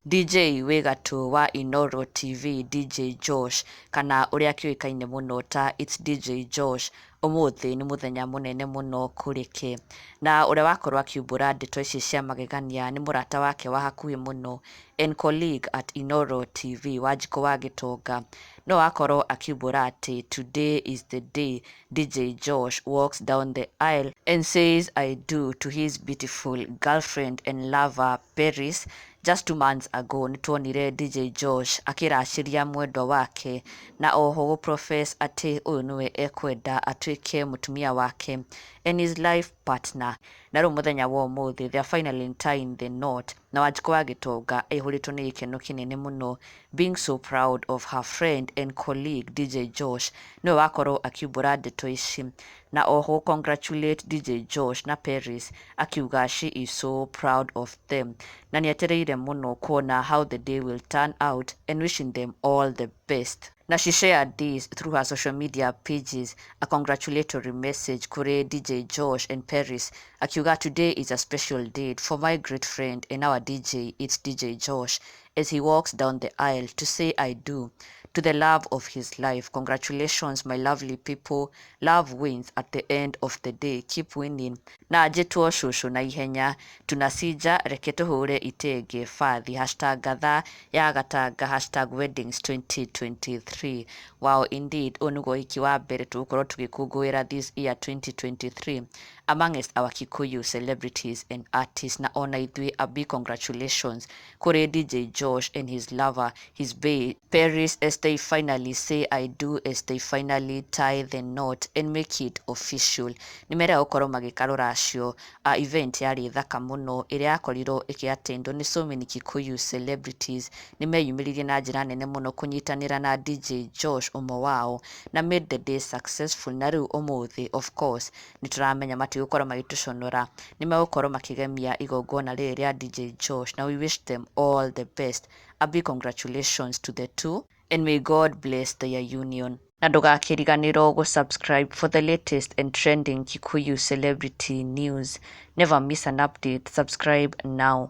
DJ wĩ gatũ wa Inooro TV, DJ Josh, kana ũrĩa akĩũĩkaine mũno ta It's DJ Josh, ũmũthĩ nĩ mũthenya mũnene mũno kũrĩ ke. Na ũrĩa wakorwo akiumbũra ndeto ici cia magegania nĩ mũrata wake wa hakuhĩ mũno and colleague at Inooro TV, Wanjikũ wa Gĩtonga. No akorwo akiumbũra atĩ today is the day DJ Josh walks down the aisle and says "I do" to his beautiful girlfriend and lover, Paris. Just 2 months ago nĩtuonire DJ Josh akĩracĩria mwendwa wake na oho gũ profess atĩ ũyũ nĩwe ekwenda atuĩke mũtumia wake and his life partner. Na rĩu mũthenya wa ũmũthĩ they are finally tying the knot, na Wanjikũ wa Gĩtonga aihũrĩtwo nĩ gĩkeno kĩnene mũno, being so proud of her friend and colleague DJ Josh. Nĩwe wakorwo akiumbũra ndeto ici na oho congratulate DJ Josh na Paris, akiuga she is so proud of them na nĩetereire mũno kuona how the day will turn out and wishing them all the best. Na she shared this through her social media pages, a congratulatory message kũrĩ DJ Josh and Paris, akiuga, "Today is a special date for my great friend and our DJ, It's DJ Josh, as he walks down the aisle to say 'I do' to the love of his life. Congratulations, my lovely people. Love wins at the end of the day. Keep winning." Na njĩtwo cũcũ na ihenya tunasija, reke tũhũre itenge bathi, #ngatha ya gatanga #weddings2023. Wow, indeed, ũyũ nĩguo ũhiki wa mbere tũgũkorwo tũgĩkũngũĩra this year 2023 amongst our Kikuyu celebrities and artists. Na ona ithuĩ, a big congratulations kũrĩ DJ Josh and his lover, his bae Paris, as they finally say "I do", as they finally tie the knot and make it official. Nĩ merega gũkorwo magĩka rũracio, event yarĩ thaka mũno ĩrĩa yakorirwo ĩkĩattendwo nĩ so many Kikuyu celebrities. Nĩ meyumĩririe na njĩra nene mũno kũnyitanĩra na DJ Josh ũmwe wao na made the day successful. Na rĩu ũmũthĩ, of course, nĩ tũramenya matigũkorwo magĩtũconora, nĩ megũkorwo makĩgemia igongona rĩrĩ rĩa DJ Josh, na we wish them all the best. A big congratulations to the two and may God bless their union. Na ndũgakĩriganĩrwo gũ-subscribe for the latest and trending Kikuyu celebrity news. Never miss an update. Subscribe now.